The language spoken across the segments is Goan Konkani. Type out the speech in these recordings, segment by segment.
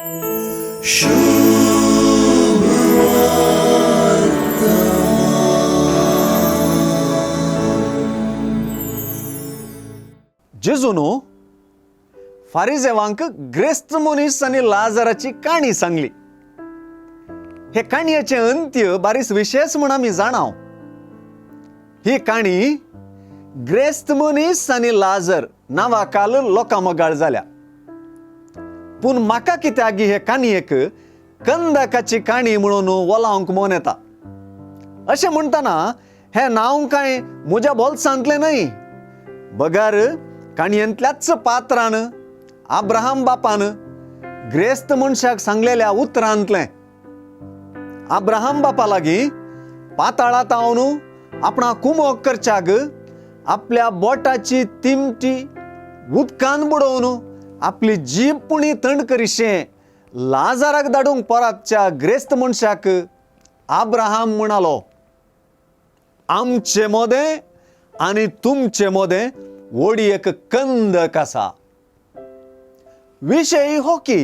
जेजून फारिजेवांक ग्रेस्त मनीस आनी लाजराची काणी सांगली. हे काणयेचें अंत्य बारीस विशेश म्हूण आमी जाणाव. ही काणी ग्रेस्त मनीस आनी लाजर नांवाखाल लोकां मोगाळ जाल्या. पूण म्हाका कित्याक हे काणयेक कंदकाची काणी म्हणून वलावंक मन येता. अशें म्हणटना हें नांव कांय म्हज्या बोल्सांतलें न्हय, बगर काणयेंतल्याच पात्रान आब्राहाम बापान ग्रेस्त मनशाक सांगलेल्या उतरांतलें. आब्राहाम बापा लागीं पाताळांत हांव आपणा कुमोक करच्याक आपल्या बोटाची तिमटी उदकान बुडोवन आपली जीब पुणी थंड करिशें लाजाराक धाडूंक परतच्या ग्रेस्त मनशाक आब्राहाम म्हणालो, आमचे मोदें आनी तुमचे मोदें व्हडी एक कंदक आसा. विशय हो की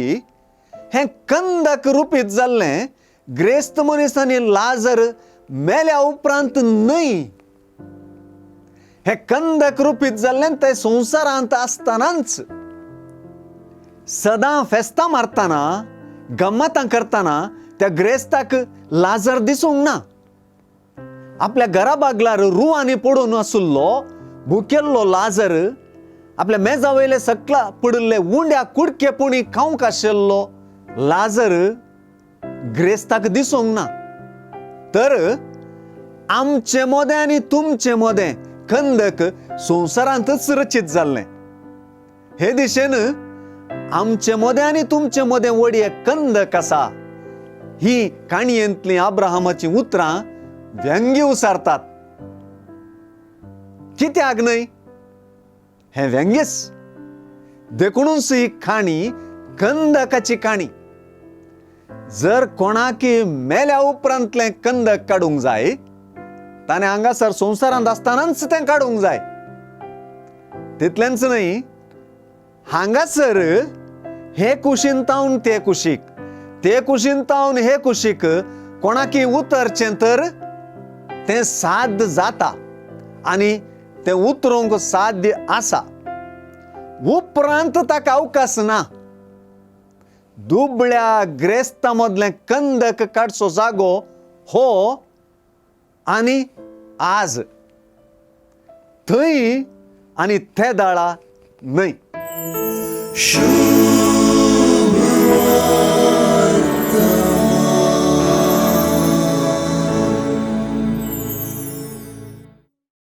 हें कंदक रुपीत जाल्लें ग्रेस्त मनीस आनी लाजर मेल्या उपरांत न्हय, हें कंदक रुपीत जाल्लें तें संवसारांत आसतनाच. सदां फेस्तां मारतना गम्मतां करतना त्या ग्रेस्ताक लाजर दिसूंक ना. आपल्या घरा बागलार रुवांनी पडून आशिल्लो भुकेल्लो लाजर आपल्या मेजा वयले सकला पडिल्ले उंड्या कुडके पुणी खावंक आशिल्लो लाजर ग्रेस्ताक दिसूंक ना. तर आमचे मोदें आनी तुमचे मोदें कंदक संवसारांतच रचीत जाल्लें. हे दिशेन आमचे मोदें आनी तुमचे मोदें व्हडी एक कंदक आसा ही काणयेंतलीं आब्राहामाचीं उतरां व्यंग्य उसारतात. कित्याक न्हय हें व्यंग्यच, देखूनच ही काणी कंदकाची काणी. जर कोणाकी मेल्या उपरांतलें कंदक काडूंक जाय ताणें हांगासर संवसारांत आसतनाच तें काडूंक जाय. तितलेंच न्हय, हांगासर हे कुशीन तावन ते कुशीक, ते कुशीन तावन हे कुशीक कोणाकी उतरचें तर तें साध्य जाता आनी तें उतरूंक साध्य आसा. उपरांत ताका अवकाश ना. दुबळ्या ग्रेस्ता मदलें कंदक काडचो जागो हो आनी आज थंय आनी ते दाळा न्हय.